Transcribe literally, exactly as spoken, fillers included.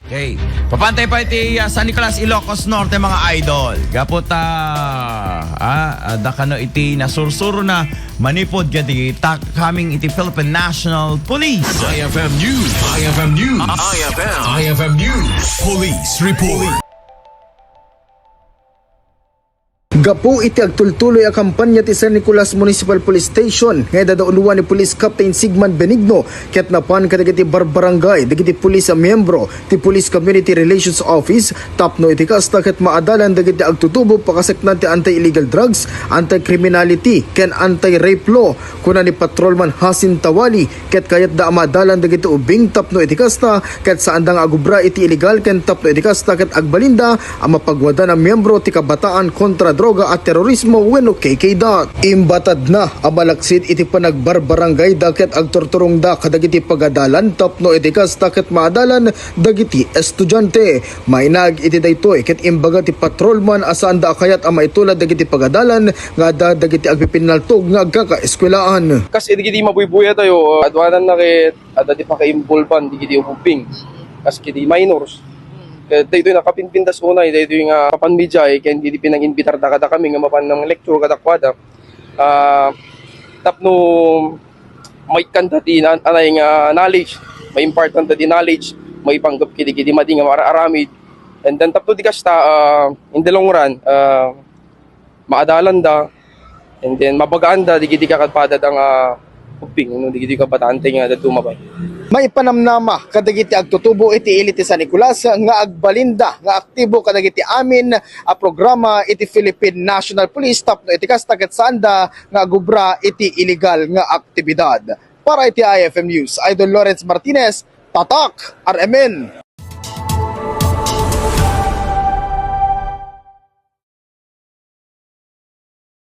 Okay. Papantay pa iti, ah, San Nicolas, Ilocos Norte, mga idol. Gapu ta, ah, adda kano iti nasursurona manipud kadagiti coming iti Philippine National Police. I F M News. I F M News. I F M. I F M News. Police Report. Gapu iti agtultuloy a kampanya ti San Nicolas Municipal Police Station nga idadauluan ni Police Captain Sigman Benigno ket napan kadagiti barbarangay dagiti pulis a miyembro ti Police Community Relations Office tapno iti kasta ket maadalan dagiti agtutubo pakasaknaan ti anti-illegal drugs, anti-criminality, ken anti-rape law, kuna ni Patrolman Hasin Tawali, ket kayatda a maadalan dagiti ubbing tapno iti kasta ket saanda nga agubra iti illegal ken tapno iti kasta ket agbalinda a mapagwadan a miyembro ti Kabataan Kontra Droga at Terorismo wenno K K dot. Imbatadna a malaksid iti panagbarbarangayda ket agturturongda kadagiti pagadalan tapno iti kasta ket maadalan dagiti estudiante. Mainag iti daytoy ket imbaga ti patrolman a saanda a kayat a maitulad dagiti pagadalan nga adda dagiti agpipinnaltog nga agkakaeskuelaan. Kas iti dagiti mabuybuyatayo, aduanan na ket adda ti pakaimbulban dagiti ubbing kas iti minors. Ket daytoy nakapinpintas unay daytoy nga mapan media ken iti pinanginbitar da kadakami nga mapan nang lecture kadakuada. Ah, tapno maikkanda ti na-, anay nga knowledge, ma-impartanda ti knowledge, maipanggep kiti, kiti madi nga maar-aramid. And then, tapno di kasta, ah, in the long run, ah, maadalanda, and then, mabagaanda, di kiti kakadpada nga ubbing, no, di kiti kabataante nga daduma pay. Maipanamnama kadagiti agtutubo iti ili ti San Nicolas nga agbalinda nga aktibo kadagiti amin a programa iti Philippine National Police tapno iti kasta ket saanda nga agubra iti illegal nga aktibidad. Para iti I F M News, Idol Lawrence Martinez, Tatak, R M N.